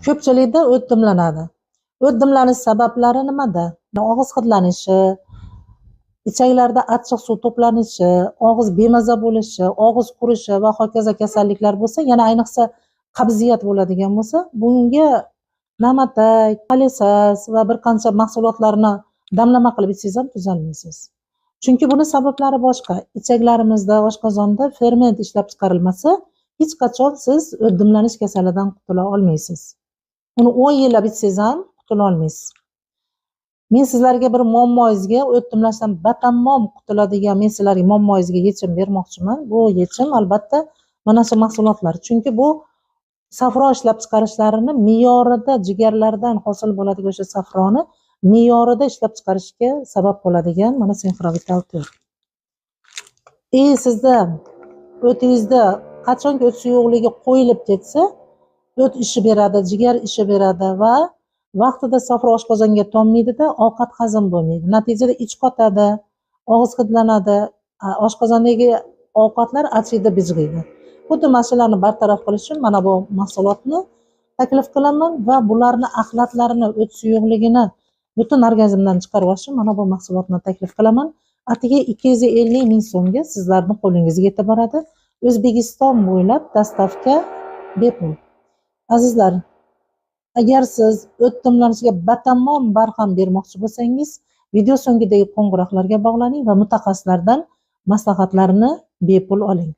Ko'pchilikda o't dimlanadi. O't dimlanish sabablari nimada? Og'iz hidlanishi, ichaklarda achchiq suv to'planishi, og'iz bemaza bo'lishi, og'iz qurishi va hokazo kasalliklar bo'lsa, yana ayniqsa qabziyat bo'ladigan bo'lsa, bunga na'matak, palisas va bir qancha mahsulotlarni damlama qilib ichsangiz ham tuzalmaysiz. Chunki buni sabablari boshqa. Ichaklarimizda, oshqozonda ferment ishlab chiqarilmasa, hech qachon siz o't dimlanish kasalidan qutula olmaysiz. Uni 10 yillab ichsangiz ham qutula olmaysiz. Men sizlarga bir muammoyingizga, o't dimlashdan batamom qutuladigan, men sizlarga muammoyingizga yechim bermoqchiman. Bu yechim albatta mana shu mahsulotlar. Chunki bu safro ishlab chiqarishlarini me'yorida jigarlardan hosil bo'ladigan o'sha safroni me'yorida ishlab chiqarishga sabab bo'ladigan mana Sinfrovital 4. Sizda o'tingizda qachonki o't suyuqligi qo'yilib ketsa, o't ishi beradi, jigar ishi beradi va vaqtida safro oshqozonga tommaydida, ovqat hazm bo'lmaydi. Natijada ich qotadi, og'iz hidlanadi, oshqozondagi ovqatlar achiydi, bijg'iydi. Xuddi mana shularni bartaraf qilish uchun mana bu mahsulotni taklif qilaman va bularni axlatlarini, o't suyuqligini butun organizmdan chiqarib olish uchun mana bu mahsulotni taklif qilaman. Atigi 250 ming so'mga sizlarning qo'lingizga yetib boradi. O'zbekiston bo'ylab dostavka bepul. Azizlar, agar siz o't dimlanishiga batamom barham bermoqchi bo'lsangiz, video so'ngidagi qo'ng'iroqlarga bog'laning va mutaxassislardan maslahatlarni bepul oling.